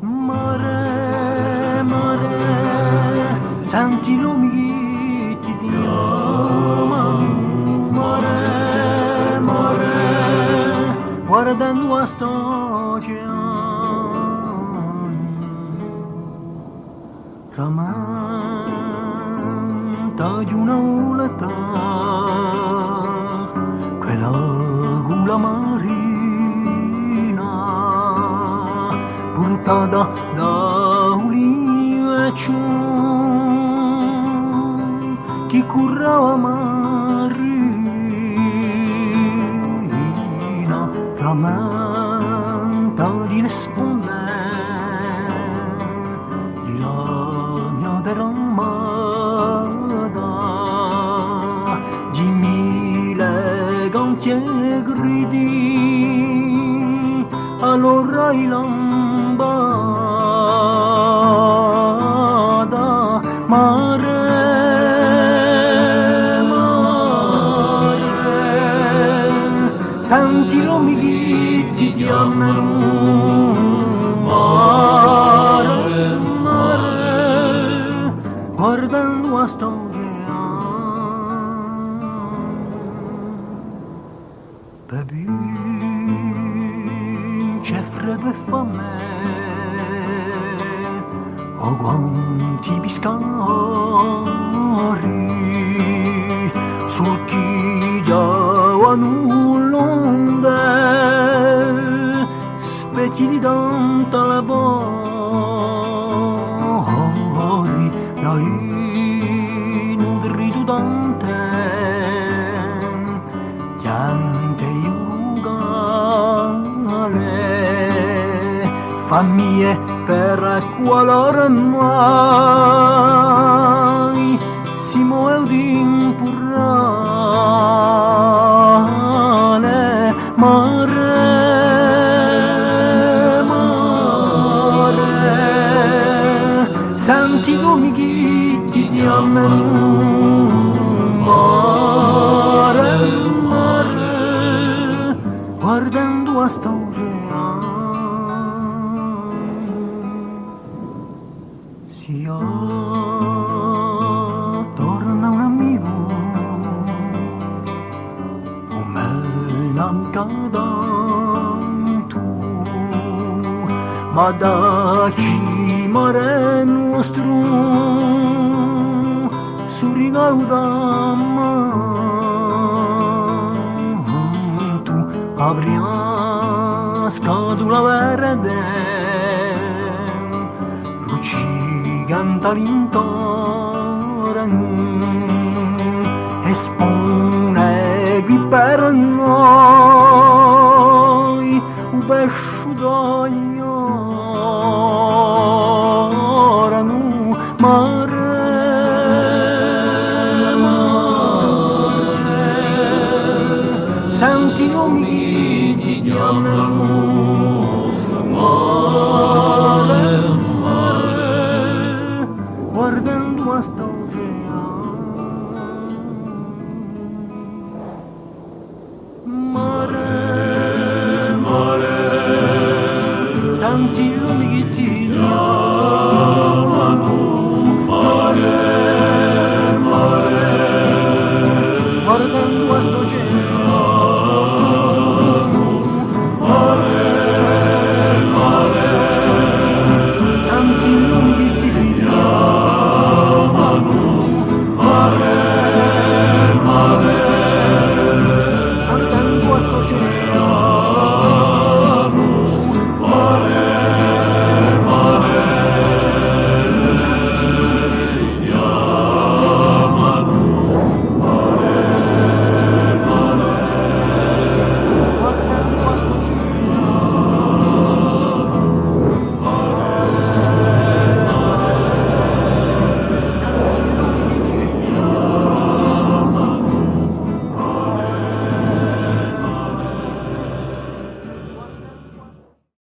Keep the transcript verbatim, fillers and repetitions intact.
Mare, mare, senti l'omi chì ti chjamanu, mare, mare, guardendu à st'oceanu. Ramenta di una vulata, quella cù la marina, purtata da u liu chì currava marina, ramenta di rispundè di la mia terra amata, di mille canti è gridi, allora i lambada, mare, mare, senti l'omi chì ti chjamanu, mare, mare, guardendu à st'oceanu. Pè vincè freddu è fame, o quanti piscadori, sul chì ghjavanu l'onde, specchi di tantu labori, da i nutri di tante piante è u lugale, famiglie per qualora mai si move u timpurale, mare, mare, senti l'omi chì ti chjamanu, mare, mare, guardendu à st'oceanu. S'è torna un amicu, o menu amica tantu, ma dacci mare nostru, stu rigalu d'amantu, apri a scatula verde, luccicanta l'intornu, espone quì per noi u pesciu d'ogn'ora, mare, mare, senti l'omi chì ti chjamanu, mare, mare, guardendu à st'oceanu. Mare, mare, senti l'omi chì ti